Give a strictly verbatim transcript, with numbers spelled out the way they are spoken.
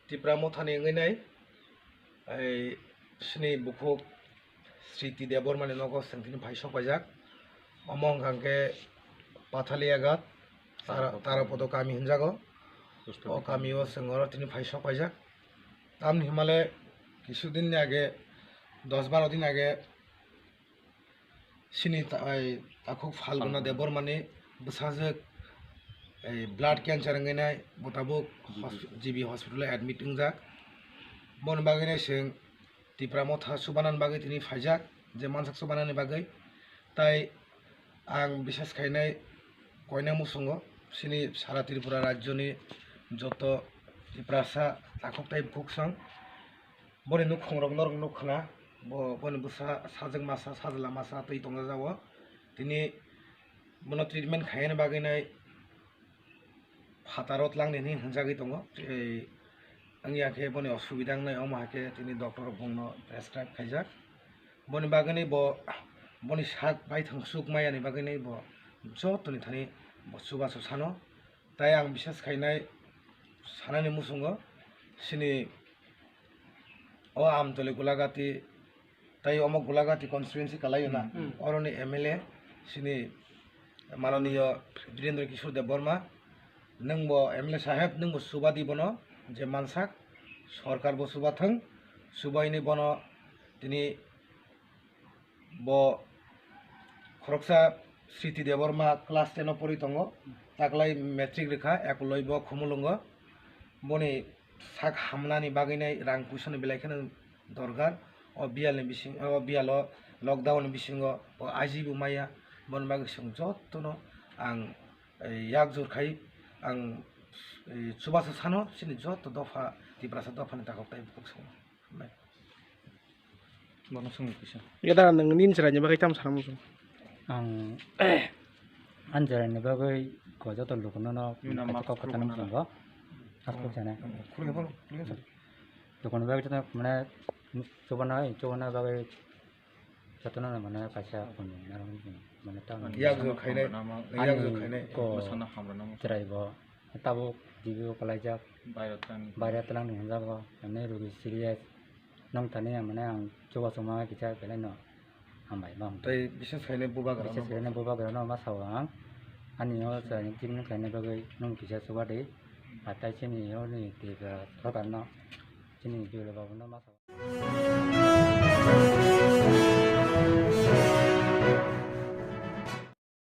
Tipra Mothani wngwi nai, ei, sini bukhuk Sriti Debbarmani nogo chwng tini phai sok paijak. Omo hwnkha khe Pathaliagat, Tara-, Tarapoto kami hwnjago. O kamio chwng oro tini phai sok paijak. Tamni hwnmale kisu din ni age, dos baro din age, sini ta-, ai, takhuk Falguna Falguna. Debbarmani bwsajwk, ei, blood cancer wngwi nai, bo tabuk G B hosp-, G B hospital o admit wngjak. Boni bagwi nai chwng Tipra Motha chubanani bagwi tini phaijak, je mansak chubanani bagwi. Tai ang bisas khainai koina muchungo, sini sara Tripura rajyoni joto Tiprasa takhuk tai bukhuksong. Boni nukhungrok norok nukha na, bo, boni bwsa sajwk masa, sajla masa twi tongjago. Tini bono treatment khaiyani bagwi nai phataro twlangni hinwi hwnjagwi tongo. Ei, wngya khe boni osubida wngnai, omo hai khe tini doctor rok bongno prescribe khaijak. Boni bagwi nai bo, boni sak baithang suk mayani bagwi nai bo jotoni thani bo chubachu sano. Tai ang bisas khainai sanani muchungo sini o Amtoli Gulagati, tai omo Gulagati constituency kalai na, hmm, hmm, oroni M L A sini mananiyo Birendra Kishore Debbarma, nwng bo M L A saheb, nwng bo chuba di bono, je mansak sorkar bo chuba thwng, chubaini bono tini bo khoroksa Sriti Debbarma class ten o pori tongo, taklai matric rwkha, ekoloi bo Khumulwngo. Boni sak hamnani bagwi nai rang puisani belai kheno dorkar. O biyalni bising, o biyalo lockdown ni bisingo o I G bo maya, boni bagwi chwng jotono ang, eh, yak jur khai ang, eh, chubachu sano chini joto dopha, Tiprasa dophani takhuk tai bukhuk song. Bono swngwi kisa. Eda nwng nini chwraini bagwi tamo sana muchung? Ang ani chwraini bagwi ko joto lukuno no Nini kaisa mask kok kwthang khulukna muchungo. Mask khuluk sana. Khulukya bono, khulukya sa. Lukuno bagwi joto mane chubana, chubana bagwi jotono mane kaisa phone nang mane tamo. Yak jur khainai, yak jur khainai. Ko bwsano hamrana mo. Chwrai bo tabuk dibi o kalaijak. Bairo tang. Bairo tlang ni hwnjago. Ani rugi serious. Nong tani ang mane ang chubachu ma kisa belai no hambai ma hwn. Tai bises khainai bubagra no. Bises khainai bubagra no ma sao ang. Ani o chwraini treatment khainai bagwi nong kisa chuba di. Atai chini o ni tibra sorkar no. Chini B L O babu no ma sao.